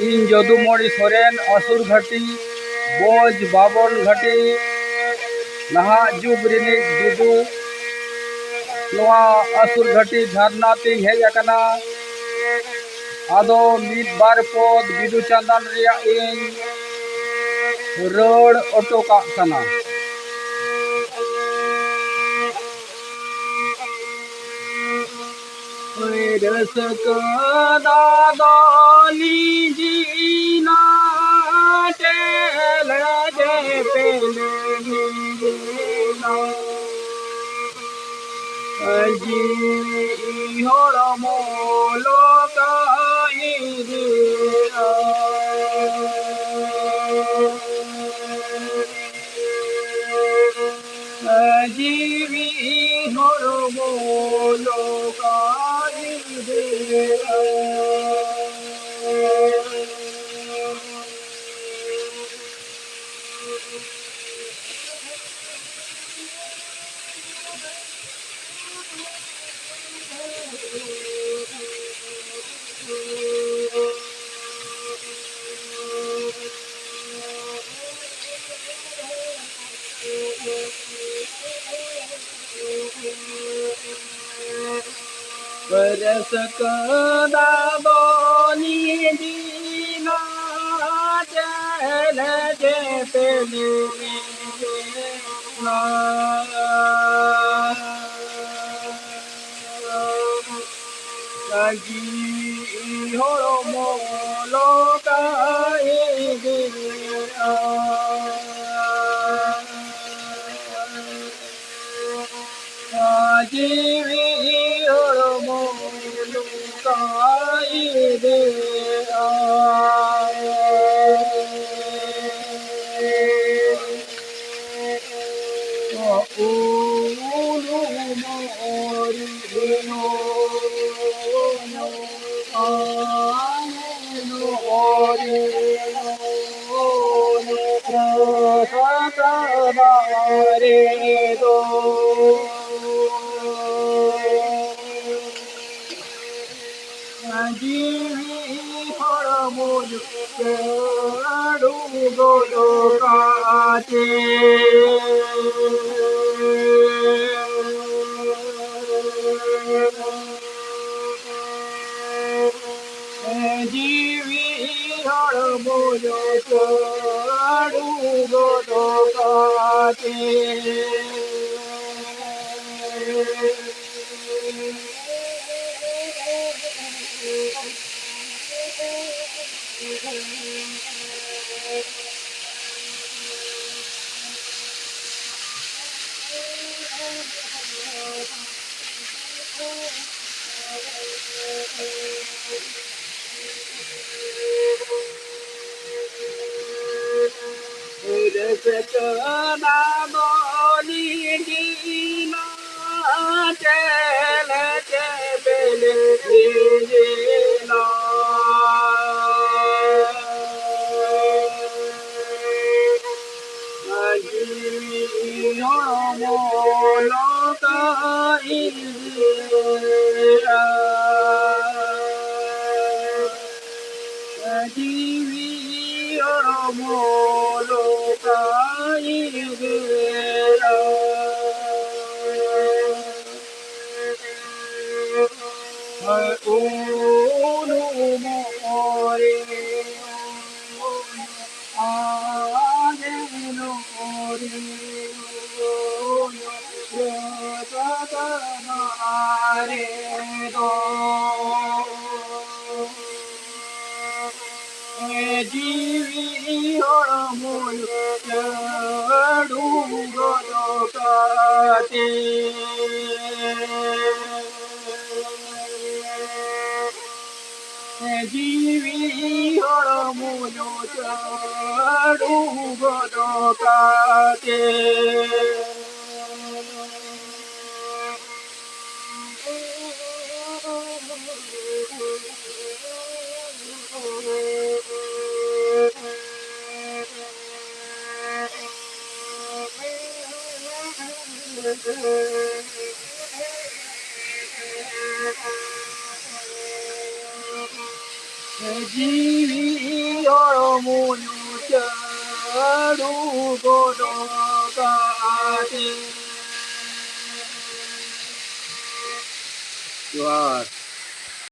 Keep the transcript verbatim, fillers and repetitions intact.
ᱤᱧ ᱡᱚᱫᱩᱢᱚᱬᱤ ᱥᱚᱨᱮᱱ, ᱟᱹᱥᱩᱨ ᱜᱷᱟᱹᱴᱤ, ᱵᱚᱡᱽ ᱵᱟᱵᱚᱱ ᱜᱷᱟᱹᱴᱤ, ᱱᱟᱦᱟᱜ ᱡᱩᱜᱽ ᱨᱤᱱᱤᱡ ᱡᱩᱫᱩ ᱱᱚᱣᱟ ᱟᱹᱥᱩᱨ ᱜᱷᱟᱹᱴᱤ ᱫᱷᱟᱨᱱᱟ ᱛᱤᱧ ᱦᱮᱡ ᱟᱠᱟᱱᱟ᱾ ᱟᱫᱚ ᱢᱤᱫ ᱵᱟᱨ ᱯᱚᱫ ᱵᱤᱫᱩ ᱪᱟᱸᱫᱟᱱ ᱨᱮᱭᱟᱜ ᱤᱧ ᱨᱚᱲ ᱚᱴᱚ ᱠᱟᱜ ᱠᱟᱱᱟ᱾ ᱨᱟᱹᱥᱠᱟᱹ ᱫᱟᱫᱚ ᱞᱤᱸᱡᱤᱱᱟ ᱪᱮᱞᱮ ᱡᱮᱯᱮᱞ ᱞᱤᱸᱡᱤᱱᱟ᱾ ᱡᱤᱣᱤ ᱦᱚᱲᱢᱚ ᱞᱚᱠᱟ ᱤᱫᱤᱭᱟ᱾ ᱡᱤᱣᱤ ᱦᱚᱲᱢᱚ ᱞᱚᱠᱟ ᱤᱫᱤᱭᱟ᱾ ᱨᱟᱹᱥᱠᱟᱹ ᱫᱟᱵᱚᱱ ᱤᱫᱤ ᱢᱟ ᱪᱮᱞᱮ ᱪᱮᱯᱮᱞ ᱢᱟ᱾ ᱡᱤᱣᱤ ᱦᱚᱲᱢᱚ ᱞᱚᱠᱟ ᱤᱫᱤᱭᱟ᱾ ᱡᱤᱣᱤ ᱦᱚᱲᱢᱚ ᱞᱚᱠᱟ ᱤᱫᱤᱭᱟ᱾ ᱡᱤᱣᱤ ᱦᱚᱲᱢᱚ ᱪᱟᱹᱰᱩ ᱜᱚᱫᱚᱜ ᱠᱟᱛᱮ᱾ ᱡᱤᱣᱤ ᱦᱚᱲᱢᱚ ᱡᱚᱛᱚ ᱟᱹᱰᱩ ᱜᱚᱫᱚᱜ ᱠᱟᱛᱮ᱾ ᱨᱟᱹᱥᱠᱟᱹ ᱫᱟᱜ ᱫᱚ ᱞᱤᱸᱜᱤᱱᱟ, ᱪᱮᱞᱮ ᱪᱮᱯᱮᱞ ᱞᱤᱸᱜᱤᱱᱟ᱾ ᱡᱤᱣᱤ ᱦᱚᱲᱢᱚ ᱞᱚᱠᱟ ᱤᱫᱤᱭᱟ᱾ ᱡᱤᱣᱤ ᱦᱚᱲᱢᱚ ᱞᱚᱠᱟ ᱤᱫᱤᱭᱟ᱾ ᱩᱱᱩᱢ ᱨᱮ ᱡᱤᱣᱤ ᱦᱚᱲᱢᱚ ᱪᱟᱹᱰᱩ ᱜᱚᱫᱚᱜ ᱠᱟᱛᱮ᱾ ᱡᱤᱣᱤ ᱦᱚᱲᱢᱚ ᱪᱟᱹᱰᱩ ᱜᱚᱫᱚᱜ ᱠᱟᱛᱮ᱾ ᱡᱤᱣᱤ ᱦᱚᱲᱢᱚ ᱧᱩ ᱪᱟᱹᱰᱩ ᱜᱚᱫ ᱠᱟᱛᱮ᱾ ᱡᱚᱦᱟᱨ᱾